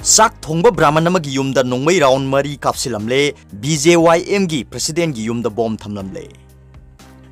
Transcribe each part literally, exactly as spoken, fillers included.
ꯆꯥꯛ ꯊꯣꯡꯕ ꯕ꯭ꯔꯥꯍꯃꯟ ꯑꯃꯒꯤ ꯌꯨꯝꯗ ꯅꯣꯡꯃꯩ ꯔꯥꯎꯟ ꯃꯔꯤ ꯀꯥꯞꯁꯤꯜꯂꯝꯂꯦ꯫ ꯕꯤ ꯖꯦ ꯋꯥꯏ ꯑꯦꯝꯒꯤ ꯄ꯭ꯔꯁꯤꯗꯦꯟꯒꯤ ꯌꯨꯝꯗ ꯕꯣꯝ ꯊꯝꯂꯝꯂꯦ꯫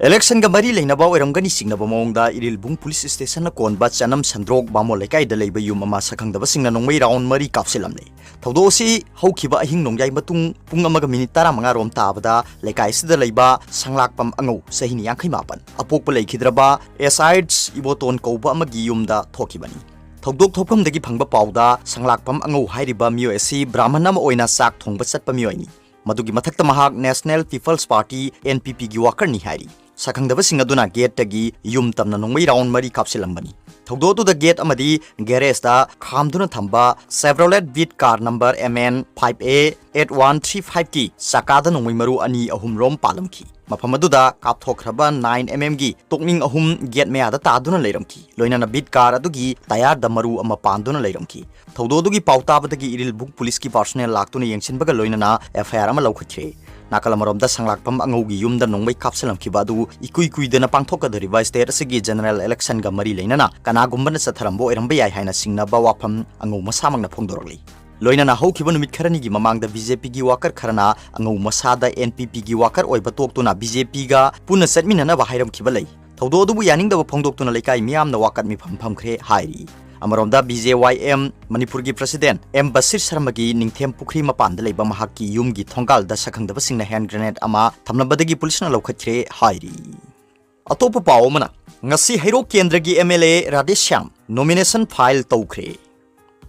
ꯏꯂꯦꯛꯁꯟꯒ ꯃꯔꯤ ꯂꯩꯅꯕ ꯑꯣꯏꯔꯝꯒꯅꯤ ꯆꯤꯡꯅꯕ ꯃꯑꯣꯡꯗ ꯏꯔꯤꯜꯕꯨꯡ ꯄꯨꯂꯤꯁ ꯁ꯭ꯇꯦꯁꯟꯅ ꯀꯣꯟꯕ ꯆꯅꯝ ꯁꯟꯗ꯭ꯔꯣꯛ ꯕꯥꯃꯣꯟ ꯂꯩꯀꯥꯏꯗ ꯂꯩꯕ ꯌꯨꯝ ꯑꯃ ꯁꯛꯈꯪꯗꯕꯁꯤꯡꯅ ꯅꯣꯡꯃꯩ ꯔꯥꯎꯟ ꯃꯔꯤ ꯀꯥꯞꯁꯤꯜꯂꯝꯂꯦ꯫ ꯊꯧꯗꯣꯛ ꯑꯁꯤ ꯍꯧꯈꯤꯕ ꯑꯍꯤꯡ ꯅꯣꯡꯌꯥꯏ ꯃꯇꯨꯡ ꯄꯨꯡ ꯑꯃꯒ ꯃꯤꯅꯤꯠ ꯇꯔꯥꯃꯉꯥ ꯔꯣꯝ ꯇꯥꯕꯗ ꯂꯩꯀꯥꯏ ꯑꯁꯤꯗ ꯂꯩꯕ ꯁꯪꯂꯥꯛꯄꯝ ꯑꯉꯧ, ꯆꯍꯤ ꯌꯥꯡꯈꯩ ꯃꯥꯄꯟ, ꯑꯄꯣꯛꯄ ꯂꯩꯈꯤꯗ꯭ꯔꯕ ꯑꯦꯁ ꯑꯥꯏꯠꯁ ꯏꯕꯣꯇꯣꯟ ꯀꯧꯕ ꯑꯃꯒꯤ ꯌꯨꯝꯗ ꯊꯣꯛꯈꯤꯕꯅꯤ꯫ ꯊꯧꯗꯣꯛ ꯊꯣꯛꯐꯝꯗꯒꯤ ꯐꯪꯕ ꯄꯥꯎꯗ ꯁꯪꯂꯥꯛꯄꯝ ꯑꯉꯧ ꯍꯥꯏꯔꯤꯕ ꯃꯤꯑꯣꯏ ꯑꯁꯤ ꯕ꯭ꯔꯥꯍꯃꯟ ꯑꯃ ꯑꯣꯏꯅ ꯆꯥꯛ ꯊꯣꯡꯕ ꯆꯠꯄ ꯃꯤꯑꯣꯏꯅꯤ꯫ ꯃꯗꯨꯒꯤ ꯃꯊꯛꯇ ꯃꯍꯥꯛ National People's Party, N P P, ꯒꯤ ꯋꯥꯀꯔꯅꯤ ꯍꯥꯏꯔꯤ꯫ ꯁꯛꯈꯪꯗꯕꯁꯤꯡ ꯑꯗꯨꯅ ꯒꯦꯠꯇꯒꯤ ꯌꯨꯝ ꯇꯝꯅ ꯅꯣꯡꯃꯩ ꯔꯥꯎꯟ ꯃꯔꯤ ꯀꯥꯞꯁꯤꯜꯂꯝꯕꯅꯤ꯫ ꯊꯧꯗꯣꯛ ꯑꯗꯨꯗ ꯒꯦꯠ ꯑꯃꯗꯤ ꯒꯦꯔꯦꯖꯇ ꯈꯥꯝꯗꯨꯅ ꯊꯝꯕ Chevrolet Beat car number M N five A eight one three five ꯀꯤ ꯆꯀꯥꯗ ꯅꯣꯡꯃꯩ ꯃꯔꯨ ꯑꯅꯤ ꯑꯍꯨꯝ ꯔꯣꯝ ꯄꯥꯜꯂꯝꯈꯤ꯫ ꯃꯐꯝ ꯑꯗꯨꯗ ꯀꯥꯞꯊꯣꯛꯈ꯭ꯔꯕ nine M M ꯒꯤ ꯇꯣꯛꯅꯤꯡ ꯑꯍꯨꯝ ꯒꯦꯠ ꯃꯌꯥꯗ ꯇꯥꯗꯨꯅ ꯂꯩꯔꯝꯈꯤ꯫ ꯂꯣꯏꯅꯅ Beat car ꯑꯗꯨꯒꯤ ꯇꯌꯥꯔꯗ ꯃꯔꯨ ꯑꯃ ꯄꯥꯟꯗꯨꯅ ꯂꯩꯔꯝꯈꯤ꯫ ꯊꯧꯗꯣꯛ ꯑꯗꯨꯒꯤ ꯄꯥꯎ ꯇꯥꯕꯗꯒꯤ ꯏꯔꯤꯜꯕꯨꯡ ꯄꯨꯂꯤꯁꯀꯤ personnel ꯂꯥꯛꯇꯨꯅ ꯌꯦꯡꯁꯤꯟꯕꯒ ꯂꯣꯏꯅꯅ F I R ꯑꯃ ꯂꯧꯈꯠꯈ꯭ꯔꯦ꯫ ꯅꯥꯀꯜ ꯑꯃꯔꯣꯝꯗ ꯁꯪꯂꯥꯛꯄꯝ ꯑꯉꯧꯒꯤ ꯌꯨꯝꯗ ꯅꯣꯡꯃꯩ ꯀꯥꯞꯁꯤꯜꯂꯝꯈꯤꯕ ꯑꯗꯨ ꯏꯀꯨꯏ ꯀꯨꯏꯗꯅ ꯄꯥꯡꯊꯣꯛꯀꯗꯧꯔꯤꯕ state ꯑꯁꯤꯒꯤ general electionꯒ ꯃꯔꯤ ꯂꯩꯅꯅ ꯀꯅꯥꯒꯨꯝꯕꯅ ꯆꯠꯊꯔꯝꯕ ꯑꯣꯏꯔꯝꯕ ꯌꯥꯏ ꯍꯥꯏꯅ ꯆꯤꯡꯅꯕ ꯋꯥꯐꯝ ꯑꯉꯧ ꯃꯁꯥꯃꯛꯅ ꯐꯣꯡꯗꯣꯔꯛꯂꯤ꯫ ꯂꯣꯏꯅꯅ ꯍꯧꯈꯤꯕ ꯅꯨꯃꯤꯠ ꯈꯔꯅꯤꯒꯤ ꯃꯃꯥꯡꯗ B J P ꯒꯤ worker ꯈꯔꯅ ꯑꯉꯧ ꯃꯁꯥꯗ N P P ꯒꯤ worker ꯑꯣꯏꯕ ꯇꯣꯛꯇꯨꯅ B J P ꯒ ꯄꯨꯟꯅ ꯆꯠꯃꯤꯟꯅꯅꯕ ꯍꯥꯏꯔꯝꯈꯤꯕ ꯂꯩ꯫ ꯊꯧꯗꯣꯛ ꯑꯗꯨꯕꯨ ꯌꯥꯅꯤꯡꯗꯕ ꯐꯣꯡꯗꯣꯛꯇꯨꯅ ꯂꯩꯀꯥꯏ ꯃꯤꯌꯥꯝꯅ ꯋꯥꯀꯠ ꯃꯤꯐꯝ ꯐꯝꯈ꯭ꯔꯦ ꯍꯥꯏꯔꯤ꯫ ꯑꯃꯔꯣꯝꯗ B J Y M ꯃꯅꯤꯄꯨꯔꯒꯤ president M ꯕꯁꯤꯔ ꯁꯔꯃꯒꯤ ꯅꯤꯡꯊꯦꯝ ꯄꯨꯈ꯭ꯔꯤ ꯃꯄꯥꯟꯗ ꯂꯩꯕ ꯃꯍꯥꯛꯀꯤ ꯌꯨꯝꯒꯤ ꯊꯣꯡꯒꯥꯜꯗ ꯁꯛꯈꯪꯗꯕꯁꯤꯡꯅ hand grenade ꯑꯃ ꯊꯝꯂꯝꯕꯗꯒꯤ ꯄꯨꯂꯤꯁꯅ ꯂꯧꯈꯠꯈ꯭ꯔꯦ ꯍꯥꯏꯔꯤ꯫ ꯑꯇꯣꯞꯄ ꯄꯥꯎ ꯑꯃꯅ, ꯉꯁꯤ ꯍꯩꯔꯣꯛ ꯀꯦꯟꯗ꯭ꯔꯒꯤ M L A Radheshyam nomination file ꯇꯧꯈ꯭ꯔꯦ꯫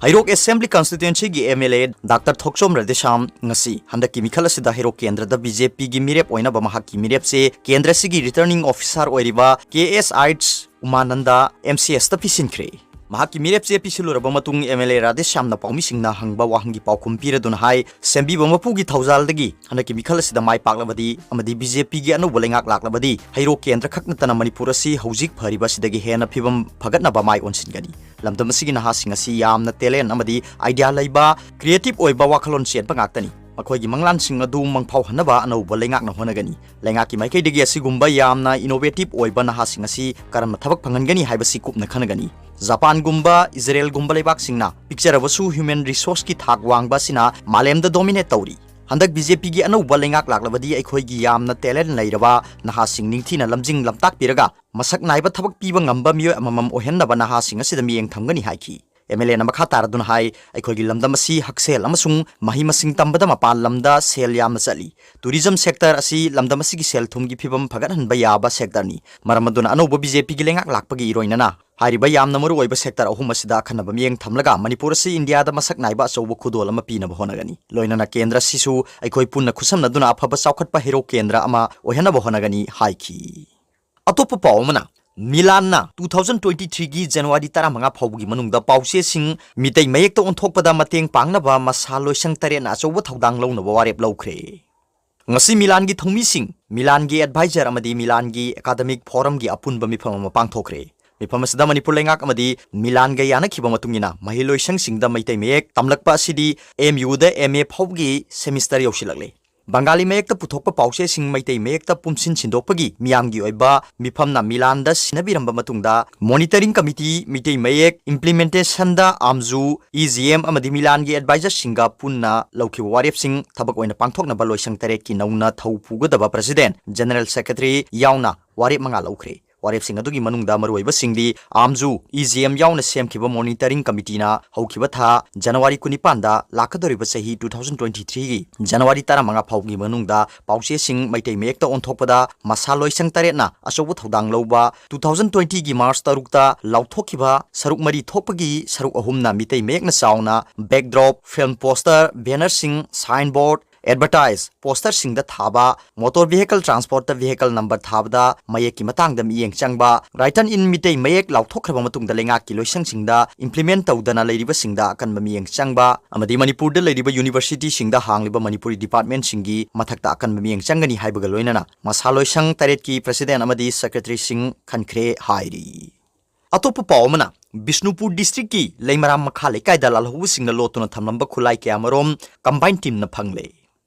ꯍꯩꯔꯣꯛ Assembly Constituency ꯒꯤ M L A Doctor ꯊꯣꯛꯆꯣꯝ ꯔꯥꯙꯦꯁ꯭ꯌꯥꯝ ꯉꯁꯤ ꯍꯟꯗꯛꯀꯤ ꯃꯤꯈꯜ ꯑꯁꯤꯗ ꯍꯩꯔꯣꯛ ꯀꯦꯟꯗ꯭ꯔꯗ B J P ꯒꯤ ꯃꯤꯔꯦꯞ ꯑꯣꯏꯅꯕ ꯃꯍꯥꯛꯀꯤ ꯃꯤꯔꯦꯞꯁꯦ ꯀꯦꯟꯗ꯭ꯔ ꯑꯁꯤꯒꯤ returning officer ꯑꯣꯏꯔꯤꯕ K S H ꯎꯃꯥꯅꯟꯗ M C S ꯇ ꯄꯤꯁꯤꯟꯈ꯭ꯔꯦ꯫ ꯃꯍꯥꯛꯀꯤ ꯃꯤꯔꯦꯞ ꯆꯦ ꯄꯤꯁꯤꯜꯂꯨꯔꯕ ꯃꯇꯨꯡ M L A ꯔꯥꯙꯦꯁ꯭ꯌꯥꯝꯅ ꯄꯥꯎꯃꯤꯁꯤꯡꯅ ꯍꯪꯕ ꯋꯥꯍꯪꯒꯤ ꯄꯥꯎꯈꯨꯝ ꯄꯤꯔꯗꯨꯅ ꯍꯥꯏ, ꯁꯦꯝꯕꯤꯕ ꯃꯄꯨꯒꯤ ꯊꯧꯖꯥꯜꯗꯒꯤ ꯍꯟꯗꯛꯀꯤ ꯃꯤꯈꯜ ꯑꯁꯤꯗ ꯃꯥꯏ ꯄꯥꯛꯂꯕꯗꯤ ꯑꯃꯗꯤ B J P ꯒꯤ ꯑꯅꯧꯕ ꯂꯩꯉꯥꯛ ꯂꯥꯛꯂꯕꯗꯤ ꯍꯩꯔꯣꯛ ꯀꯦꯟꯗ꯭ꯔ ꯈꯛ ꯅꯠꯇꯅ ꯃꯅꯤꯄꯨꯔ ꯑꯁꯤ ꯍꯧꯖꯤꯛ ꯐꯔꯤꯕ ꯑꯁꯤꯗꯒꯤ ꯍꯦꯟꯅ ꯐꯤꯕꯝ ꯐꯒꯠꯅꯕ ꯃꯥꯏ ꯑꯣꯟꯁꯤꯟꯒꯅꯤ꯫ ꯂꯝꯗꯝ ꯑꯁꯤꯒꯤ ꯅꯍꯥꯁꯤꯡ ꯑꯁꯤ ꯌꯥꯝꯅ talent ꯑꯃꯗꯤ idea ꯂꯩꯕ, creative ꯑꯣꯏꯕ ꯋꯥꯈꯜꯂꯣꯟ ꯆꯦꯟꯕ ꯉꯥꯛꯇꯅꯤ꯫ ꯃꯈꯣꯏꯒꯤ ꯃꯪꯂꯥꯟꯁꯤꯡ ꯑꯗꯨ ꯃꯪꯐꯥꯎꯍꯟꯅꯕ ꯑꯅꯧꯕ ꯂꯩꯉꯥꯛꯅ ꯍꯣꯠꯅꯒꯅꯤ꯫ ꯂꯩꯉꯥꯛꯀꯤ ꯃꯥꯏꯀꯩꯗꯒꯤ ꯑꯁꯤꯒꯨꯝꯕ ꯌꯥꯝꯅ innovative ꯑꯣꯏꯕ ꯅꯍꯥꯁꯤꯡ ꯑꯁꯤ ꯀꯔꯝꯅ ꯊꯕꯛ ꯐꯪꯍꯟꯒꯅꯤ ꯍꯥꯏꯕꯁꯤ ꯀꯨꯞꯅ ꯈꯟꯅꯒꯅꯤ꯫ ꯖꯄꯥꯟꯒꯨꯝꯕ, ꯏꯖꯔꯦꯜꯒꯨꯝꯕ ꯂꯩꯕꯥꯛꯁꯤꯡꯅ ꯄꯤꯛꯆꯔꯕꯁꯨ human resourceꯀꯤ ꯊꯥꯛ ꯋꯥꯡꯕ ꯑꯁꯤꯅ ꯃꯥꯂꯦꯝꯗ dominate ꯇꯧꯔꯤ꯫ ꯍꯟꯗꯛ BJPꯒꯤ ꯑꯅꯧꯕ ꯂꯩꯉꯥꯛ ꯂꯥꯛꯂꯕꯗꯤ ꯑꯩꯈꯣꯏꯒꯤ ꯌꯥꯝꯅ talent ꯂꯩꯔꯕ ꯅꯍꯥꯁꯤꯡ ꯅꯤꯡꯊꯤꯅ ꯂꯝꯖꯤꯡ ꯂꯝꯇꯥꯛꯄꯤꯔꯒ ꯃꯁꯛ ꯅꯥꯏꯕ ꯊꯕꯛ ꯄꯤꯕ ꯉꯝꯕ ꯃꯤꯑꯣꯏ ꯑꯃꯃꯝ ꯑꯣꯏꯍꯟꯅꯕ ꯅꯍꯥꯁꯤꯡ ꯑꯁꯤꯗ ꯃꯤꯠꯌꯦꯡ ꯊꯝꯒꯅꯤ ꯍꯥꯏꯈꯤ꯫ MLAꯅ ꯃꯈꯥ ꯇꯥꯔꯗꯨꯅ ꯍꯥꯏ, ꯑꯩꯈꯣꯏꯒꯤ ꯂꯝꯗꯝ ꯑꯁꯤ ꯍꯛꯁꯦꯜ ꯑꯃꯁꯨꯡ ꯃꯍꯩ ꯃꯁꯤꯡ ꯇꯝꯕꯗ ꯃꯄꯥꯟ ꯂꯝꯗ ꯁꯦꯜ ꯌꯥꯝꯅ ꯆꯠꯂꯤ꯫ Tourism sector ꯑꯁꯤ ꯂꯝꯗꯝ ꯑꯁꯤꯒꯤ ꯁꯦꯜ ꯊꯨꯝꯒꯤ ꯐꯤꯕꯝ ꯐꯒꯠꯍꯟꯕ ꯌꯥꯕ sectorꯅꯤ꯫ ꯃꯔꯝ ꯑꯗꯨꯅ ꯑꯅꯧꯕ BJPꯒꯤ ꯂꯩꯉꯥꯛ ꯂꯥꯛꯄꯒꯤ ꯏꯔꯣꯏꯅꯅ ꯍꯥꯏꯔꯤꯕ ꯌꯥꯝꯅ ꯃꯔꯨ ꯑꯣꯏꯕ sector ꯑꯍꯨꯝ ꯑꯁꯤꯗ ꯑꯈꯟꯅꯕ ꯃꯤꯠꯌꯦꯡ ꯊꯝꯂꯒ ꯃꯅꯤꯄꯨꯔ ꯑꯁꯤ ꯏꯟꯗꯤꯌꯥꯗ ꯃꯁꯛ ꯅꯥꯏꯕ ꯑꯆꯧꯕ ꯈꯨꯗꯣꯜ ꯑꯃ ꯄꯤꯅꯕ ꯍꯣꯠꯅꯒꯅꯤ꯫ ꯂꯣꯏꯅꯅ ꯀꯦꯟꯗ꯭ꯔ ꯑꯁꯤꯁꯨ ꯑꯩꯈꯣꯏ ꯄꯨꯟꯅ ꯈꯨꯠꯁꯝꯅꯗꯨꯅ ꯑꯐꯕ ꯆꯥꯎꯈꯠꯄ ꯍꯦꯔꯣ ꯀꯦꯟꯗ꯭ꯔ ꯑꯃ ꯑꯣꯏꯍꯟꯅꯕ ꯍꯣꯠꯅꯒꯅꯤ ꯍꯥꯏꯈꯤ꯫ ꯑꯇꯣꯞꯄ ꯄꯥꯎ ꯑꯃꯅ, ꯃꯤꯂꯥꯟꯅ two thousand twenty threeꯒꯤ January ꯇꯔꯥꯃꯉꯥ ꯐꯥꯎꯕꯒꯤ ꯃꯅꯨꯡꯗ ꯄꯥꯎꯆꯦꯁꯤꯡ ꯃꯤꯇꯩ ꯃꯌꯦꯛꯇ ꯑꯣꯟꯊꯣꯛꯄꯗ ꯃꯇꯦꯡ ꯄꯥꯡꯅꯕ ꯃꯁꯥ ꯂꯣꯏꯁꯪ ꯇꯔꯦꯠꯅ ꯑꯆꯧꯕ ꯊꯧꯗꯥꯡ ꯂꯧꯅꯕ ꯋꯥꯔꯦꯞ ꯂꯧꯈ꯭ꯔꯦ꯫ ꯉꯁꯤ ꯃꯤꯂꯥꯟꯒꯤ ꯊꯧꯃꯤꯁꯤꯡ, ꯃꯤꯂꯥꯟꯒꯤ advisor ꯑꯃꯗꯤ ꯃꯤꯂꯥꯟꯒꯤ academic forumꯒꯤ ꯑꯄꯨꯟꯕ ꯃꯤꯐꯝ ꯑꯃ ꯄꯥꯡꯊꯣꯛꯈ꯭ꯔꯦ꯫ ꯃꯤꯐꯝ ꯑꯁꯤꯗ ꯃꯅꯤꯄꯨꯔ ꯂꯩꯉꯥꯛ ꯑꯃꯗꯤ ꯃꯤꯂꯥꯟꯒ ꯌꯥꯅꯈꯤꯕ ꯃꯇꯨꯡ ꯏꯟꯅ ꯃꯍꯩꯂꯣꯏꯁꯪꯁꯤꯡꯗ ꯃꯩꯇꯩ ꯃꯌꯦꯛ ꯇꯝꯂꯛꯄ ꯑꯁꯤꯗꯤ MUꯗ MA ꯐꯥꯎꯕꯒꯤ semester ꯌꯧꯁꯤꯜꯂꯛꯂꯦ꯫ ꯕꯪꯒꯥꯂꯤ ꯃꯌꯦꯛꯇ ꯄꯨꯊꯣꯛꯄ ꯄꯥꯎꯆꯦꯁꯤꯡ ꯃꯩꯇꯩ ꯃꯌꯦꯛꯇ ꯄꯨꯝꯁꯤꯟ ꯁꯤꯟꯗꯣꯛꯄꯒꯤ ꯃꯤꯌꯥꯝꯒꯤ ꯑꯣꯏꯕ ꯃꯤꯐꯝꯅ ꯃꯤꯂꯥꯟꯗ ꯁꯤꯟꯅꯕꯤꯔꯝꯕ ꯃꯇꯨꯡꯗ, monitoring committee, ꯃꯩꯇꯩ ꯃꯌꯦꯛ implementationꯗ AMJU, EGM ꯑꯃꯗꯤ ꯃꯤꯂꯥꯟꯒꯤ advisorꯁꯤꯡꯒ ꯄꯨꯟꯅ ꯂꯧꯈꯤꯕ ꯋꯥꯔꯦꯞꯁꯤꯡ ꯊꯕꯛ ꯑꯣꯏꯅ ꯄꯥꯡꯊꯣꯛꯅꯕ ꯂꯣꯏꯁꯪ ꯇꯔꯦꯠꯀꯤ ꯅꯧꯅ ꯊꯧ ꯄꯨꯒꯗꯕ president, general secretary ꯌꯥꯎꯅ ꯋꯥꯔꯦꯞ ꯃꯉꯥ ꯂꯧꯈ꯭ꯔꯦ꯫ ꯋꯥꯔꯦꯞꯁꯤꯡ ꯑꯗꯨꯒꯤ ꯃꯅꯨꯡꯗ ꯃꯔꯨꯑꯣꯏꯕꯁꯤꯡꯗꯤ AMJU, EGM ꯌꯥꯎꯅ ꯁꯦꯝꯈꯤꯕ monitoring committeeꯅ ꯍꯧꯈꯤꯕ ꯊꯥ January ꯀꯨꯟꯅꯤꯄꯥꯟꯗ ꯂꯥꯛꯀꯗꯧꯔꯤꯕ ꯆꯍꯤ two thousand twenty threeꯒꯤ January ꯇꯔꯥꯃꯉꯥ ꯐꯥꯎꯒꯤ ꯃꯅꯨꯡꯗ ꯄꯥꯎꯆꯦꯁꯤꯡ ꯃꯩꯇꯩ ꯃꯌꯦꯛꯇ ꯑꯣꯟꯊꯣꯛꯄꯗ ꯃꯁꯥ ꯂꯣꯏꯁꯪ ꯇꯔꯦꯠꯅ ꯑꯆꯧꯕ ꯊꯧꯗꯥꯡ ꯂꯧꯕ, two thousand twentyꯒꯤ March ꯇꯔꯨꯛꯇ ꯂꯥꯎꯊꯣꯛꯈꯤꯕ ꯁꯔꯨꯛ ꯃꯔꯤ ꯊꯣꯛꯄꯒꯤ ꯁꯔꯨꯛ ꯑꯍꯨꯝꯅ ꯃꯤꯇꯩ ꯃꯌꯦꯛꯅ ꯆꯥꯎꯅ backdrop, film poster, bannerꯁꯤꯡ, signboard, advertise, posterꯁꯤꯡꯗ ꯊꯥꯕ, motor vehicle transportꯇ vehicle number ꯊꯥꯕꯗ ꯃꯌꯦꯛꯀꯤ ꯃꯇꯥꯡꯗ ꯃꯤꯠꯌꯦꯡ ꯆꯪꯕ, written in ꯃꯤꯇꯩ ꯃꯌꯦꯛ ꯂꯥꯎꯊꯣꯛꯈ꯭ꯔꯕ ꯃꯇꯨꯡꯗ ꯂꯩꯉꯥꯛꯀꯤ ꯂꯣꯏꯁꯪꯁꯤꯡꯗ implement ꯇꯧꯗꯅ ꯂꯩꯔꯤꯕꯁꯤꯡꯗ ꯑꯀꯟꯕ ꯃꯤꯠꯌꯦꯡ ꯆꯪꯕ ꯑꯃꯗꯤ ꯃꯅꯤꯄꯨꯔꯗ ꯂꯩꯔꯤꯕ universityꯁꯤꯡꯗ ꯍꯥꯡꯂꯤꯕ ꯃꯅꯤꯄꯨꯔꯤ departmentꯁꯤꯡꯒꯤ ꯃꯊꯛꯇ ꯑꯀꯟꯕ ꯃꯤꯠꯌꯦꯡ ꯆꯪꯒꯅꯤ ꯍꯥꯏꯕꯒ ꯂꯣꯏꯅꯅ ꯃꯁꯥ ꯂꯣꯏꯁꯪ ꯇꯔꯦꯠꯀꯤ president ꯑꯃꯗꯤ secretaryꯁꯤꯡ ꯈꯟꯈ꯭ꯔꯦ ꯍꯥꯏꯔꯤ꯫ ꯑꯇꯣꯞꯄ ꯄꯥꯎ ꯑꯃꯅ, ꯕꯤꯁꯅꯨꯄꯨꯔ districtꯀꯤ ꯂꯩꯃꯔꯥꯝ ꯃꯈꯥ ꯂꯩꯀꯥꯏꯗ ꯂꯥꯜꯍꯧꯕꯁꯤꯡꯅ ꯂꯣꯠꯇꯨꯅ ꯊꯝꯂꯝꯕ ꯈꯨꯠꯂꯥꯏ ꯀꯌꯥꯃꯔꯣꯝ combined teamꯅ ꯐꯪꯂꯦ꯫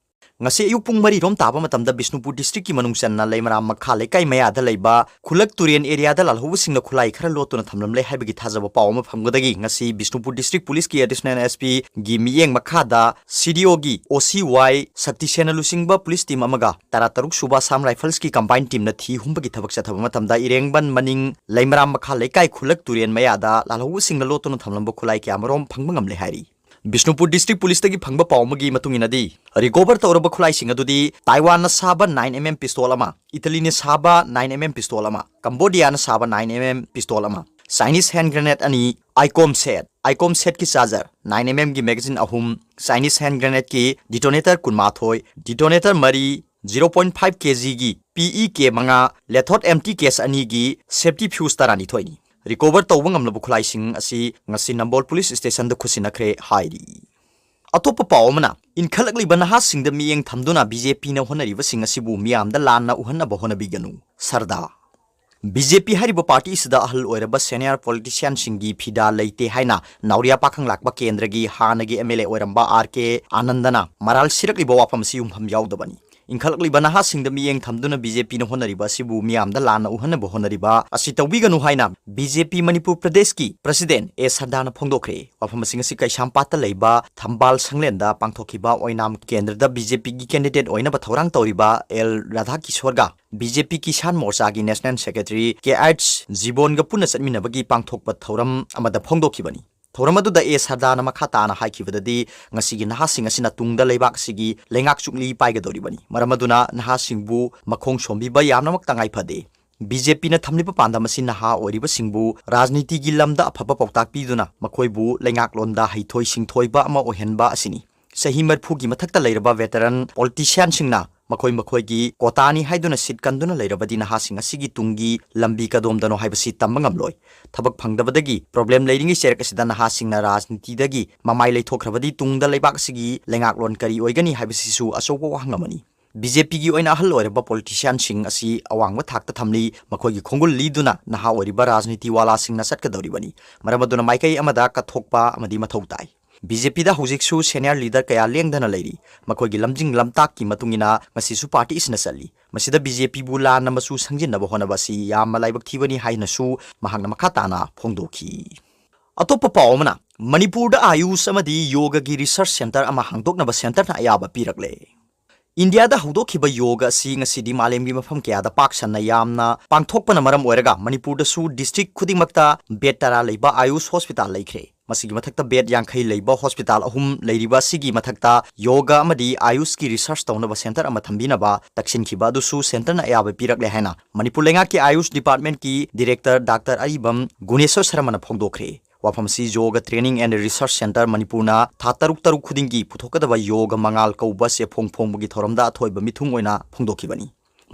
ꯉꯁꯤ ꯑꯌꯨꯛ ꯄꯨꯡ ꯃꯔꯤ ꯔꯣꯝ ꯇꯥꯕ ꯃꯇꯝꯗ ꯕꯤꯁꯅꯨꯄꯨꯔ districtꯀꯤ ꯃꯅꯨꯡ ꯆꯟꯅ ꯂꯩꯃꯔꯥꯝ ꯃꯈꯥ ꯂꯩꯀꯥꯏ ꯃꯌꯥꯗ ꯂꯩꯕ ꯈꯨꯂꯛ ꯇꯨꯔꯦꯟ areaꯗ ꯂꯥꯜꯍꯧꯕꯁꯤꯡꯅ ꯈꯨꯠꯂꯥꯏ ꯈꯔ ꯂꯣꯠꯇꯨꯅ ꯊꯝꯂꯝꯂꯦ ꯍꯥꯏꯕꯒꯤ ꯊꯥꯖꯕ ꯄꯥꯎ ꯑꯃ ꯐꯪꯕꯗꯒꯤ ꯉꯁꯤ ꯕꯤꯁꯅꯨꯄꯨꯔ district policeꯀꯤ additional SPꯒꯤ ꯃꯤꯠꯌꯦꯡ ꯃꯈꯥꯗ CDOꯒꯤ OC ꯋꯥꯏ ꯁꯛꯇꯤꯁꯦꯟꯅ ꯂꯨꯆꯤꯡꯕ police team ꯑꯃꯒ ꯇꯔꯥꯇꯔꯨꯛ ꯁꯨꯕ Assam Riflesꯀꯤ combined teamꯅ ꯊꯤ ꯍꯨꯝꯕꯒꯤ ꯊꯕꯛ ꯆꯠꯊꯕ ꯃꯇꯝꯗ ꯏꯔꯦꯡꯕꯟ ꯃꯅꯤꯡ ꯂꯩꯃꯔꯥꯝ ꯃꯈꯥ ꯂꯩꯀꯥꯏ ꯈꯨꯂꯛ ꯇꯨꯔꯦꯟ ꯃꯌꯥꯗ ꯂꯥꯜꯍꯧꯕꯁꯤꯡꯅ ꯂꯣꯠꯇꯨꯅ ꯊꯝꯂꯝꯕ ꯈꯨꯠꯂꯥꯏ ꯀꯌꯥꯃꯔꯣꯝ ꯐꯪꯕ ꯉꯝꯂꯦ ꯍꯥꯏꯔꯤ꯫ ꯕꯤꯁꯅꯨꯄꯨꯔ district policeꯇꯒꯤ ꯐꯪꯕ ꯄꯥꯎ ꯑꯃꯒꯤ ꯃꯇꯨꯡ ꯏꯟꯅꯗꯤ, recover ꯇꯧꯔꯕ ꯈꯨꯠꯂꯥꯏꯁꯤꯡ ꯑꯗꯨꯗꯤ ꯇꯥꯏꯋꯥꯟꯅ ꯁꯥꯕ nine MM pistol ꯑꯃ, ꯏꯇꯂꯤꯅ ꯁꯥꯕ nine MM pistol ꯑꯃ, ꯀꯝꯕꯣꯗꯤꯌꯥꯅ ꯁꯥꯕ nine MM pistol ꯑꯃ, Chinese hand grenade ꯑꯅꯤ, ICOM set, ICOM setꯀꯤ charger, nine MMꯒꯤ magazine ꯑꯍꯨꯝ, Chinese hand grenadeꯀꯤ detonator ꯀꯨꯟꯃꯥꯊꯣꯏ, detonator ꯃꯔꯤ, zero point five kgꯒꯤ PEK ꯃꯉꯥ, Lethot empty case ꯑꯅꯤꯒꯤ safety fuse ꯇꯔꯥꯅꯤꯊꯣꯏꯅꯤ꯫ Recover ꯇꯧꯕ ꯉꯝꯂꯕ ꯈꯨꯠꯂꯥꯏꯁꯤꯡ ꯑꯁꯤ ꯉꯁꯤ ꯅꯝꯕꯣꯜ police stationꯗ ꯈꯨꯠꯁꯤꯟꯅꯈ꯭ꯔꯦ ꯍꯥꯏꯔꯤ꯫ ꯑꯇꯣꯞꯄ ꯄꯥꯎ ꯑꯃꯅ, ꯏꯟꯈꯠꯂꯛꯂꯤꯕ ꯅꯍꯥꯁꯤꯡꯗ ꯃꯤꯠꯌꯦꯡ ꯊꯝꯗꯨꯅ BJPꯅ ꯍꯣꯠꯅꯔꯤꯕꯁꯤꯡ ꯑꯁꯤꯕꯨ ꯃꯤꯌꯥꯝꯗ ꯂꯥꯟꯅ ꯎꯍꯟꯅꯕ ꯍꯣꯠꯅꯕꯤꯒꯅꯨ, ꯁꯔꯗꯥ꯫ BJP ꯍꯥꯏꯔꯤꯕ party ꯑꯁꯤꯗ ꯑꯍꯜ ꯑꯣꯏꯔꯕ senior politicianꯁꯤꯡꯒꯤ ꯐꯤꯗꯥ ꯂꯩꯇꯦ ꯍꯥꯏꯅ ꯅꯥꯎꯔꯤꯌꯥ ꯄꯥꯈꯪ ꯂꯥꯛꯄ ꯀꯦꯟꯗ꯭ꯔꯒꯤ ꯍꯥꯟꯅꯒꯤ MLA ꯑꯣꯏꯔꯝꯕ R K ꯑꯥꯅꯟꯗꯅ ꯃꯔꯥꯜ ꯁꯤꯔꯛꯂꯤꯕ ꯋꯥꯐꯝ ꯑꯁꯤ ꯌꯨꯝꯐꯝ ꯌꯥꯎꯗꯕꯅꯤ꯫ ꯏꯟꯈꯠꯂꯛꯂꯤꯕ ꯅꯍꯥꯁꯤꯡꯗ ꯃꯤꯠꯌꯦꯡ ꯊꯝꯗꯨꯅ BJPꯅ ꯍꯣꯠꯅꯔꯤꯕ ꯑꯁꯤꯕꯨ ꯃꯤꯌꯥꯝꯗ ꯂꯥꯟꯅ ꯎꯍꯟꯅꯕ ꯍꯣꯠꯅꯔꯤꯕ ꯑꯁꯤ ꯇꯧꯕꯤꯒꯅꯨ ꯍꯥꯏꯅ BJP ꯃꯅꯤꯄꯨꯔ ꯄ꯭ꯔꯗꯦꯁꯀꯤ president ꯑꯦ ꯁꯔꯗꯥꯅ ꯐꯣꯡꯗꯣꯛꯈ꯭ꯔꯦ꯫ ꯋꯥꯐꯝꯁꯤꯡ ꯑꯁꯤ ꯀꯩꯁꯥꯝꯄꯥꯠꯇ ꯂꯩꯕ ꯊꯝꯕꯥꯜ ꯁꯪꯂꯦꯟꯗ ꯄꯥꯡꯊꯣꯛꯈꯤꯕ ꯑꯣꯏꯅꯥꯝ ꯀꯦꯟꯗ꯭ꯔꯗ BJPꯒꯤ candidate ꯑꯣꯏꯅꯕ ꯊꯧꯔꯥꯡ ꯇꯧꯔꯤꯕ ꯑꯦꯜ ꯔꯥꯙꯥꯀꯤꯁꯣꯔꯒ BJP ꯀꯤꯁꯥꯟ ꯃꯣꯔꯆꯥꯒꯤ national secretary ꯀꯦ ꯑꯩꯆ ꯖꯤꯕꯣꯟꯒ ꯄꯨꯟꯅ ꯆꯠꯃꯤꯟꯅꯕꯒꯤ ꯄꯥꯡꯊꯣꯛꯄ ꯊꯧꯔꯝ ꯑꯃꯗ ꯐꯣꯡꯗꯣꯛꯈꯤꯕꯅꯤ꯫ ꯊꯧꯔꯝ ꯑꯗꯨꯗ ꯑꯦ ꯁꯔꯗꯥꯅ ꯃꯈꯥ ꯇꯥꯅ ꯍꯥꯏꯈꯤꯕꯗꯗꯤ, ꯉꯁꯤꯒꯤ ꯅꯍꯥꯁꯤꯡ ꯑꯁꯤꯅ ꯇꯨꯡꯗ ꯂꯩꯕꯥꯛ ꯑꯁꯤꯒꯤ ꯂꯩꯉꯥꯛ ꯆꯨꯛꯂꯤ ꯄꯥꯏꯒꯗꯧꯔꯤꯕꯅꯤ꯫ ꯃꯔꯝ ꯑꯗꯨꯅ ꯅꯍꯥꯁꯤꯡꯕꯨ ꯃꯈꯣꯡ ꯁꯣꯝꯕꯤꯕ ꯌꯥꯝꯅꯃꯛ ꯇꯉꯥꯏ ꯐꯗꯦ꯫ BJPꯅ ꯊꯝꯂꯤꯕ ꯄꯥꯟꯗꯝ ꯑꯁꯤ ꯅꯍꯥ ꯑꯣꯏꯔꯤꯕꯁꯤꯡꯕꯨ ꯔꯥꯖꯅꯤꯇꯤꯒꯤ ꯂꯝꯗ ꯑꯐꯕ ꯄꯥꯎꯇꯥꯛ ꯄꯤꯗꯨꯅ ꯃꯈꯣꯏꯕꯨ ꯂꯩꯉꯥꯛꯂꯣꯟꯗ ꯍꯩꯊꯣꯏ ꯁꯤꯡꯊꯣꯏꯕ ꯑꯃ ꯑꯣꯏꯍꯟꯕ ꯑꯁꯤꯅꯤ꯫ ꯆꯍꯤ ꯃꯔꯤꯐꯨꯒꯤ ꯃꯊꯛꯇ ꯂꯩꯔꯕ veteran politicianꯁꯤꯡꯅ ꯃꯈꯣꯏ ꯃꯈꯣꯏꯒꯤ quotaꯅꯤ ꯍꯥꯏꯗꯨꯅ ꯁꯤꯠ ꯀꯟꯗꯨꯅ ꯂꯩꯔꯕꯗꯤ ꯅꯍꯥꯁꯤꯡ ꯑꯁꯤꯒꯤ ꯇꯨꯡꯒꯤ ꯂꯝꯕꯤ ꯀꯗꯣꯝꯗꯅꯣ ꯍꯥꯏꯕꯁꯤ ꯇꯝꯕ ꯉꯝꯂꯣꯏ꯫ ꯊꯕꯛ ꯐꯪꯗꯕꯗꯒꯤ problem ꯂꯩꯔꯤꯉꯩ ꯆꯩꯔꯛ ꯑꯁꯤꯗ ꯅꯍꯥꯁꯤꯡꯅ ꯔꯥꯖꯅꯤꯇꯤꯗꯒꯤ ꯃꯃꯥꯏ ꯂꯩꯊꯣꯛꯈ꯭ꯔꯕꯗꯤ ꯇꯨꯡꯗ ꯂꯩꯕꯥꯛ ꯑꯁꯤꯒꯤ ꯂꯩꯉꯥꯛꯂꯣꯟ ꯀꯔꯤ ꯑꯣꯏꯒꯅꯤ ꯍꯥꯏꯕꯁꯤꯁꯨ ꯑꯆꯧꯕ ꯋꯥꯍꯪ ꯑꯃꯅꯤ꯫ ꯕꯤ ꯖꯦ ꯄꯤꯒꯤ ꯑꯣꯏꯅ ꯑꯍꯜ ꯑꯣꯏꯔꯕ ꯄꯣꯂꯤꯇꯤꯁꯤꯌꯥꯟꯁꯤꯡ ꯑꯁꯤ ꯑꯋꯥꯡꯕ ꯊꯥꯛꯇ ꯊꯝꯂꯤ, ꯃꯈꯣꯏꯒꯤ ꯈꯣꯡꯒꯨꯜ ꯂꯤꯗꯨꯅ ꯅꯍꯥ ꯑꯣꯏꯔꯤꯕ ꯔꯥꯖꯅꯤꯇꯤ ꯋꯥꯂꯥꯁꯤꯡꯅ ꯆꯠꯀꯗꯧꯔꯤꯕꯅꯤ꯫ ꯃꯔꯝ ꯑꯗꯨꯅ ꯃꯥꯏꯀꯩ ꯑꯃꯗ ꯀꯠꯊꯣꯛꯄ ꯑꯃꯗꯤ ꯃꯊꯧ ꯇꯥꯏ꯫ ꯕꯤ ꯖꯦ ꯄꯤꯗ ꯍꯧꯖꯤꯛꯁꯨ ꯁꯦꯅꯤꯌꯔ ꯂꯤꯗꯔ ꯀꯌꯥ ꯂꯦꯡꯗꯅ ꯂꯩꯔꯤ꯫ ꯃꯈꯣꯏꯒꯤ ꯂꯝꯖꯤꯡ ꯂꯝꯇꯥꯛꯀꯤ ꯃꯇꯨꯡ ꯏꯟꯅ ꯉꯁꯤꯁꯨ ꯄꯥꯔꯇꯤ ꯑꯁꯤꯅ ꯆꯠꯂꯤ꯫ ꯃꯁꯤꯗ ꯕꯤ ꯖꯦ ꯄꯤꯕꯨ ꯂꯥꯟꯅ ꯃꯆꯨ ꯁꯪꯖꯤꯟꯅꯕ ꯍꯣꯠꯅꯕ ꯑꯁꯤ ꯌꯥꯝꯅ ꯂꯥꯏꯕꯛ ꯊꯤꯕꯅꯤ ꯍꯥꯏꯅꯁꯨ ꯃꯍꯥꯛꯅ ꯃꯈꯥ ꯇꯥꯅ ꯐꯣꯡꯗꯣꯛꯈꯤ꯫ ꯑꯇꯣꯞꯄ ꯄꯥꯎ ꯑꯃꯅ, ꯃꯅꯤꯄꯨꯔꯗ ꯑꯥꯌꯨꯁ ꯑꯃꯗꯤ ꯌꯣꯒꯒꯤ ꯔꯤꯁꯔꯆ ꯁꯦꯟꯇꯔ ꯑꯃ ꯍꯥꯡꯗꯣꯛꯅꯕ ꯁꯦꯟꯇꯔꯅ ꯑꯌꯥꯕ ꯄꯤꯔꯛꯂꯦ꯫ ꯏꯟꯗꯤꯌꯥꯗ ꯍꯧꯗꯣꯛꯈꯤꯕ ꯌꯣꯒ ꯑꯁꯤ ꯉꯁꯤꯗꯤ ꯃꯥꯂꯦꯝꯒꯤ ꯃꯐꯝ ꯀꯌꯥꯗ ꯄꯥꯛ ꯁꯟꯅ ꯌꯥꯝꯅ ꯄꯥꯡꯊꯣꯛꯄꯅ ꯃꯔꯝ ꯑꯣꯏꯔꯒ ꯃꯅꯤꯄꯨꯔꯗꯁꯨ ꯗꯤꯁꯇ꯭ꯔꯤꯛ ꯈꯨꯗꯤꯡꯃꯛꯇ ꯕꯦꯗ ꯇꯔꯥ ꯂꯩꯕ ꯑꯥꯌꯨꯁ ꯍꯣꯁꯄꯤꯇꯥꯜ ꯂꯩꯈ꯭ꯔꯦ꯫ ꯃꯁꯤꯒꯤ ꯃꯊꯛꯇ ꯕꯦꯗ ꯌꯥꯡꯈꯩ ꯂꯩꯕ ꯍꯣꯁꯄꯤꯇꯥꯜ ꯑꯍꯨꯝ ꯂꯩꯔꯤꯕ ꯑꯁꯤꯒꯤ ꯃꯊꯛꯇ ꯌꯣꯒ ꯑꯃꯗꯤ ꯑꯥꯌꯨꯁꯀꯤ ꯔꯤꯁꯔꯆ ꯇꯧꯅꯕ ꯁꯦꯟꯇꯔ ꯑꯃ ꯊꯝꯕꯤꯅꯕ ꯇꯛꯁꯤꯟꯈꯤꯕ ꯑꯗꯨꯁꯨ ꯁꯦꯟꯇꯔꯅ ꯑꯌꯥꯕ ꯄꯤꯔꯛꯂꯦ ꯍꯥꯏꯅ ꯃꯅꯤꯄꯨꯔ ꯂꯩꯉꯥꯛꯀꯤ ꯑꯥꯌꯨꯁ ꯗꯤꯄꯥꯔꯠꯃꯦꯟꯠꯀꯤ ꯗꯤꯔꯦꯛꯇꯔ ꯗꯥꯛꯇꯔ ꯑꯔꯤꯕꯝ ꯒꯨꯅꯦꯁ꯭ꯋꯔ ꯁꯔꯃꯅ ꯐꯣꯡꯗꯣꯛꯈ꯭ꯔꯦ꯫ ꯋꯥꯐꯝ ꯑꯁꯤ ꯌꯣꯒ ꯇ꯭ꯔꯦꯅꯤꯡ ꯑꯦꯟ ꯔꯤꯁꯔꯆ ꯁꯦꯟꯇꯔ ꯃꯅꯤꯄꯨꯔꯅ ꯊꯥ ꯇꯔꯨꯛ ꯇꯔꯨꯛ ꯈꯨꯗꯤꯡꯒꯤ ꯄꯨꯊꯣꯛꯀꯗꯕ ꯌꯣꯒ ꯃꯉꯥꯜ ꯀꯧꯕ ꯆꯦꯐꯣꯡ ꯐꯣꯡꯕꯒꯤ ꯊꯧꯔꯝꯗ ꯑꯊꯣꯏꯕ ꯃꯤꯊꯨꯡ ꯑꯣꯏꯅ ꯐꯣꯡꯗꯣꯛꯈꯤꯕꯅꯤ꯫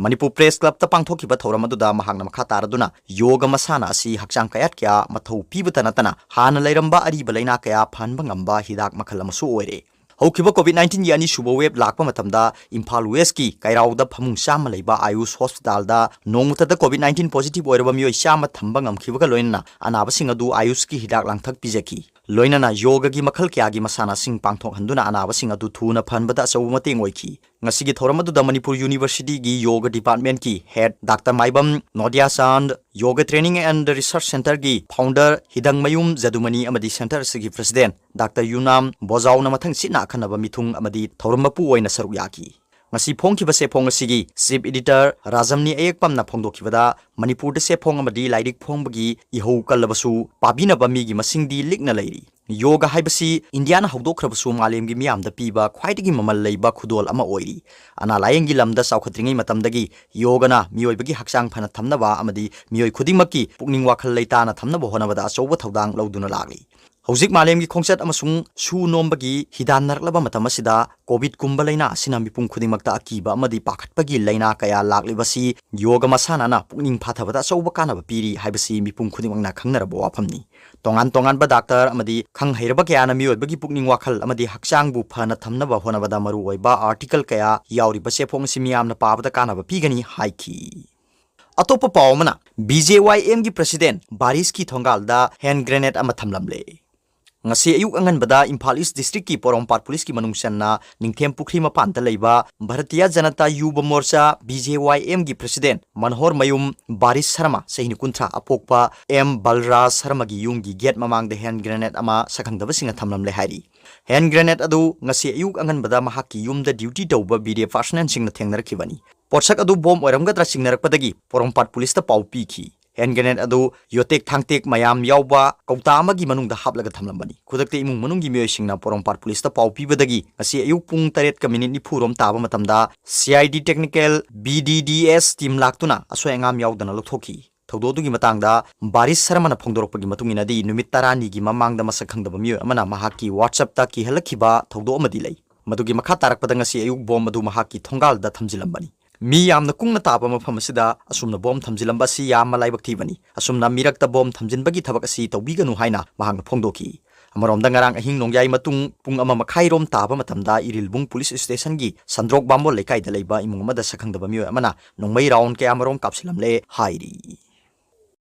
ꯃꯅꯤꯄꯨꯔ ꯄ꯭ꯔꯦꯁ ꯀ꯭ꯂꯕꯇ ꯄꯥꯡꯊꯣꯛꯈꯤꯕ ꯊꯧꯔꯝ ꯑꯗꯨꯗ ꯃꯍꯥꯛꯅ ꯃꯈꯥ ꯇꯥꯔꯗꯨꯅ ꯌꯣꯒ ꯃꯁꯥꯟꯅ ꯑꯁꯤ ꯍꯛꯆꯥꯡ ꯀꯌꯥꯠ ꯀꯌꯥ ꯃꯊꯧ ꯄꯤꯕꯇ ꯅꯠꯇꯅ ꯍꯥꯟꯅ ꯂꯩꯔꯝꯕ ꯑꯔꯤꯕ ꯂꯩꯅꯥ ꯀꯌꯥ ꯐꯍꯟꯕ ꯉꯝꯕ ꯍꯤꯗꯥꯛ ꯃꯈꯜ ꯑꯃꯁꯨ ꯑꯣꯏꯔꯦ꯫ ꯍꯧꯈꯤꯕ ꯀꯣꯚꯤꯗ ꯅꯥꯏꯟꯇꯤꯟꯒꯤ ꯑꯅꯤꯁꯨꯕ ꯋꯦꯕ ꯂꯥꯛꯄ ꯃꯇꯝꯗ ꯏꯝꯐꯥꯜ ꯋꯦꯁꯀꯤ ꯀꯩꯔꯥꯎꯗ ꯐꯃꯨꯡ ꯆꯥꯝꯃ ꯂꯩꯕ ꯑꯥꯌꯨꯁ ꯍꯣꯁꯄꯤꯇꯥꯜꯗ ꯅꯣꯡꯃꯇꯗ ꯀꯣꯚꯤꯗ ꯅꯥꯏꯟꯇꯤꯟ ꯄꯣꯖꯤꯇꯤꯚ ꯑꯣꯏꯔꯕ ꯃꯤꯑꯣꯏ ꯆꯥꯝꯃ ꯊꯝꯕ ꯉꯝꯈꯤꯕꯒ ꯂꯣꯏꯅꯅ ꯑꯅꯥꯕꯁꯤꯡ ꯑꯗꯨ ꯑꯥꯌꯨꯁꯀꯤ ꯍꯤꯗꯥꯛ ꯂꯥꯡꯊꯛ ꯄꯤꯖꯈꯤ꯫ ꯂꯣꯏꯅꯅ ꯌꯣꯒꯒꯤ ꯃꯈꯜ ꯀꯌꯥꯒꯤ ꯃꯁꯥꯟꯅꯁꯤꯡ ꯄꯥꯡꯊꯣꯛꯍꯟꯗꯨꯅ ꯑꯅꯥꯕꯁꯤꯡ ꯑꯗꯨ ꯊꯨꯅ ꯐꯍꯟꯕꯗ ꯑꯆꯧꯕ ꯃꯇꯦꯡ ꯑꯣꯏꯈꯤ꯫ ꯉꯁꯤꯒꯤ ꯊꯧꯔꯝ ꯑꯗꯨꯗ ꯃꯅꯤꯄꯨꯔ ꯌꯨꯅꯤꯚꯔꯁꯤꯇꯤꯒꯤ ꯌꯣꯒ ꯗꯤꯄꯥꯔꯠꯃꯦꯟꯠꯀꯤ head doctor Maibam Nodiyachand, yoga training and research ꯁꯦꯟꯇꯔꯒꯤ ꯐꯥꯎꯟꯗꯔ ꯍꯤꯗꯪꯃꯌꯨꯝ ꯖꯗꯨꯃꯅꯤ ꯑꯃꯗꯤ ꯁꯦꯟꯇꯔ ꯑꯁꯤꯒꯤ ꯄ꯭ꯔꯦꯁꯤꯗꯦꯟꯠ ꯗꯥꯛꯇꯔ ꯌꯨꯅꯥꯝ ꯕꯣꯖꯥꯎꯅ ꯃꯊꯪ ꯁꯤꯠꯅ ꯑꯈꯟꯅꯕ ꯃꯤꯊꯨꯡ ꯑꯃꯗꯤ ꯊꯧꯔꯝ ꯃꯄꯨ ꯑꯣꯏꯅ ꯁꯔꯨꯛ ꯌꯥꯈꯤ꯫ ꯉꯁꯤ ꯐꯣꯡꯈꯤꯕ ꯆꯦꯐꯣꯡ ꯑꯁꯤꯒꯤ ꯆꯤꯐ ꯏꯗꯤꯇꯔ ꯔꯥꯖꯝꯅꯤ ꯑꯌꯦꯛꯄꯝꯅ ꯐꯣꯡꯗꯣꯛꯈꯤꯕꯗ, ꯃꯅꯤꯄꯨꯔꯗ ꯆꯦꯐꯣꯡ ꯑꯃꯗꯤ ꯂꯥꯏꯔꯤꯛ ꯐꯣꯡꯕꯒꯤ ꯏꯍꯧ ꯀꯜꯂꯕꯁꯨ, ꯄꯥꯕꯤꯅꯕ ꯃꯤꯒꯤ ꯃꯁꯤꯡꯗꯤ ꯂꯤꯛꯅ ꯂꯩꯔꯤ꯫ ꯌꯣꯒ ꯍꯥꯏꯕꯁꯤ ꯏꯟꯗꯤꯌꯥꯅ ꯍꯧꯗꯣꯛꯈ꯭ꯔꯕꯁꯨ ꯃꯥꯂꯦꯝꯒꯤ ꯃꯤꯌꯥꯝꯗ ꯄꯤꯕ ꯈ꯭ꯋꯥꯏꯗꯒꯤ ꯃꯃꯜ ꯂꯩꯕ ꯈꯨꯗꯣꯜ ꯑꯃ ꯑꯣꯏꯔꯤ꯫ ꯑꯅꯥ ꯂꯥꯌꯦꯡꯒꯤ ꯂꯝꯗ ꯆꯥꯎꯈꯠꯇ꯭ꯔꯤꯉꯩ ꯃꯇꯝꯗꯒꯤ ꯌꯣꯒꯅ ꯃꯤꯑꯣꯏꯕꯒꯤ ꯍꯛꯆꯥꯡ ꯐꯅ ꯊꯝꯅꯕ ꯑꯃꯗꯤ ꯃꯤꯑꯣꯏ ꯈꯨꯗꯤꯡꯃꯛꯀꯤ ꯄꯨꯛꯅꯤꯡ ꯋꯥꯈꯜ ꯂꯩꯇꯥꯅ ꯊꯝꯅꯕ ꯍꯣꯠꯅꯕꯗ ꯑꯆꯧꯕ ꯊꯧꯗꯥꯡ ꯂꯧꯗꯨꯅ ꯂꯥꯛꯂꯤ꯫ ꯍꯧꯖꯤꯛ ꯃꯥꯂꯦꯝꯒꯤ ꯈꯣꯡꯆꯠ ꯑꯃꯁꯨꯡ ꯁꯨ ꯅꯣꯝꯕꯒꯤ ꯍꯤꯗꯥꯟꯅꯔꯛꯂꯕ ꯃꯇꯝ ꯑꯁꯤꯗ, ꯀꯣꯚꯤꯗꯀꯨꯝꯕ ꯂꯩꯅꯥ ꯑꯁꯤꯅ ꯃꯤꯄꯨꯝ ꯈꯨꯗꯤꯡꯃꯛꯇ ꯑꯀꯤꯕ ꯑꯃꯗꯤ ꯄꯥꯈꯠꯄꯒꯤ ꯂꯩꯅꯥ ꯀꯌꯥ ꯂꯥꯛꯂꯤꯕꯁꯤ ꯌꯣꯒ ꯃꯁꯥꯟꯅꯅ ꯄꯨꯛꯅꯤꯡ ꯐꯥꯊꯕꯗ ꯑꯆꯧꯕ ꯀꯥꯟꯅꯕ ꯄꯤꯔꯤ ꯍꯥꯏꯕꯁꯤ ꯃꯤꯄꯨꯝ ꯈꯨꯗꯤꯡꯃꯛꯅ ꯈꯪꯅꯔꯕ ꯋꯥꯐꯝꯅꯤ꯫ ꯇꯣꯉꯥꯟ ꯇꯣꯉꯥꯟꯕ ꯗꯥꯛꯇꯔ ꯑꯃꯗꯤ ꯈꯪ ꯍꯩꯔꯕ ꯀꯌꯥꯅ ꯃꯤꯑꯣꯏꯕꯒꯤ ꯄꯨꯛꯅꯤꯡ ꯋꯥꯈꯜ ꯑꯃꯗꯤ ꯍꯛꯆꯥꯡꯕꯨ ꯐꯅ ꯊꯝꯅꯕ ꯍꯣꯠꯅꯕꯗ ꯃꯔꯨꯑꯣꯏꯕ article ꯀꯌꯥ ꯌꯥꯎꯔꯤꯕ ꯆꯦꯐꯣꯡ ꯑꯁꯤ ꯃꯤꯌꯥꯝꯅ ꯄꯥꯕꯗ ꯀꯥꯟꯅꯕ ꯄꯤꯒꯅꯤ ꯍꯥꯏꯈꯤ꯫ ꯑꯇꯣꯞꯄ ꯄꯥꯎ ꯑꯃꯅ, BJYMꯒꯤ president ꯕꯥꯔꯤꯁꯀꯤ ꯊꯣꯡꯒꯥꯜꯗ hand grenade ꯑꯃ ꯊꯝꯂꯝꯂꯦ꯫ ꯉꯁꯤ ꯑꯌꯨꯛ ꯑꯉꯟꯕꯗ ꯏꯝꯐꯥꯜ ꯏꯁ ꯗꯤꯁꯇ꯭ꯔꯤꯛꯀꯤ ꯄꯣꯔꯣꯝꯄꯥꯠ ꯄꯨꯂꯤꯁꯀꯤ ꯃꯅꯨꯡ ꯆꯟꯅ ꯅꯤꯡꯊꯦꯝ ꯄꯨꯈ꯭ꯔꯤ ꯃꯄꯥꯟꯗ ꯂꯩꯕ ꯚꯥꯔꯇꯤꯌꯥ ꯖꯅꯇꯥ ꯌꯨꯕ ꯃꯣꯔꯆꯥ, BJYMꯒꯤ president ꯃꯟꯍꯣꯔ ꯃꯌꯨꯝ ꯕꯥꯔꯤꯁ ꯁꯔꯃ, ꯆꯍꯤ ꯀꯨꯟꯊ꯭ꯔꯥ, ꯑꯄꯣꯛꯄ ꯑꯦꯝ ꯕꯜꯔꯥꯖ ꯁꯔꯃꯒꯤ ꯌꯨꯝꯒꯤ gate ꯃꯃꯥꯡꯗ hand grenade ꯑꯃ ꯁꯛꯈꯪꯗꯕꯁꯤꯡꯅ ꯊꯝꯂꯝꯂꯦ ꯍꯥꯏꯔꯤ꯫ Hand grenade ꯑꯗꯨ ꯉꯁꯤ ꯑꯌꯨꯛ ꯑꯉꯟꯕꯗ ꯃꯍꯥꯛꯀꯤ ꯌꯨꯝꯗ duty ꯇꯧꯕ BDF personnelꯁꯤꯡꯅ ꯊꯦꯡꯅꯔꯛꯈꯤꯕꯅꯤ꯫ ꯄꯣꯠꯁꯛ ꯑꯗꯨ bomb ꯑꯣꯏꯔꯝꯒꯗ꯭ꯔꯥ ꯆꯤꯡꯅꯔꯛꯄꯗꯒꯤ ꯄꯣꯔꯣꯝꯄꯥꯠ ꯄꯨꯂꯤꯁꯇ ꯄꯥꯎ ꯄꯤꯈꯤ꯫ Hand grenade ꯑꯗꯨ ꯌꯣꯇꯦꯛ ꯊꯥꯡꯇꯦꯛ ꯃꯌꯥꯝ ꯌꯥꯎꯕ ꯀꯧꯇꯥ ꯑꯃꯒꯤ ꯃꯅꯨꯡꯗ ꯍꯥꯞꯂꯒ ꯊꯝꯂꯝꯕꯅꯤ꯫ ꯈꯨꯗꯛꯇ ꯏꯃꯨꯡ ꯃꯅꯨꯡꯒꯤ ꯃꯤꯑꯣꯏꯁꯤꯡꯅ ꯄꯣꯔꯣꯝꯄꯥꯠ ꯄꯨꯂꯤꯁꯇ ꯄꯥꯎ ꯄꯤꯕꯗꯒꯤ ꯉꯁꯤ ꯑꯌꯨꯛ ꯄꯨꯡ ꯇꯔꯦꯠꯀ minute ꯅꯤꯐꯨ ꯔꯣꯝ ꯇꯥꯕ ꯃꯇꯝꯗ CID technical BDDS team ꯂꯥꯛꯇꯨꯅ ꯑꯁꯣꯏ ꯑꯉꯥꯝ ꯌꯥꯎꯗꯅ ꯂꯧꯊꯣꯛꯈꯤ꯫ ꯊꯧꯗꯣꯛ ꯑꯗꯨꯒꯤ ꯃꯇꯥꯡꯗ ꯕꯥꯔꯤꯁ ꯁꯔꯃꯅ ꯐꯣꯡꯗꯣꯔꯛꯄꯒꯤ ꯃꯇꯨꯡ ꯏꯟꯅꯗꯤ, ꯅꯨꯃꯤꯠ ꯇꯔꯥꯅꯤꯒꯤ ꯃꯃꯥꯡꯗ ꯃꯁꯛ ꯈꯪꯗꯕ ꯃꯤꯑꯣꯏ ꯑꯃꯅ ꯃꯍꯥꯛꯀꯤ WhatsAppꯇ ꯀꯤꯍꯜꯂꯛꯈꯤꯕ ꯊꯧꯗꯣꯛ ꯑꯃꯗꯤ ꯂꯩ꯫ ꯃꯗꯨꯒꯤ ꯃꯈꯥ ꯇꯥꯔꯛꯄꯗ ꯉꯁꯤ ꯑꯌꯨꯛ bomb ꯑꯗꯨ ꯃꯍꯥꯛꯀꯤ ꯊꯣꯡꯒꯥꯜꯗ ꯊꯝꯖꯤꯜꯂꯝꯕꯅꯤ꯫ ꯃꯤ ꯌꯥꯝꯅ ꯀꯨꯡꯅ ꯇꯥꯕ ꯃꯐꯝ ꯑꯁꯤꯗ ꯑꯁꯨꯝꯅ bomb ꯊꯝꯖꯤꯜꯂꯝꯕ ꯑꯁꯤ ꯌꯥꯝꯅ ꯂꯥꯏꯕꯛ ꯊꯤꯕꯅꯤ꯫ ꯑꯁꯨꯝꯅ ꯃꯤꯔꯛꯇ bomb ꯊꯝꯖꯤꯟꯕꯒꯤ ꯊꯕꯛ ꯑꯁꯤ ꯇꯧꯕꯤꯒꯅꯨ ꯍꯥꯏꯅ ꯃꯍꯥꯛꯅ ꯐꯣꯡꯗꯣꯛꯈꯤ꯫ ꯑꯃꯔꯣꯝꯗ, ꯉꯔꯥꯡ ꯑꯍꯤꯡ ꯅꯣꯡꯌꯥꯏ ꯃꯇꯨꯡ ꯄꯨꯡ ꯑꯃ ꯃꯈꯥꯏ ꯔꯣꯝ ꯇꯥꯕ ꯃꯇꯝꯗ ꯏꯔꯤꯜꯕꯨꯡ ꯄꯨꯂꯤꯁ ꯁ꯭ꯇꯦꯁꯟꯒꯤ ꯁꯟꯗ꯭ꯔꯣꯛ ꯕꯥꯃꯣꯟ ꯂꯩꯀꯥꯏꯗ ꯂꯩꯕ ꯏꯃꯨꯡ ꯑꯃꯗ ꯁꯛꯈꯪꯗꯕ ꯃꯤꯑꯣꯏ ꯑꯃꯅ ꯅꯣꯡꯃꯩ round ꯀꯌꯥꯃꯔꯣꯝ ꯀꯥꯞꯁꯤꯜꯂꯝꯂꯦ ꯍꯥꯏꯔꯤ꯫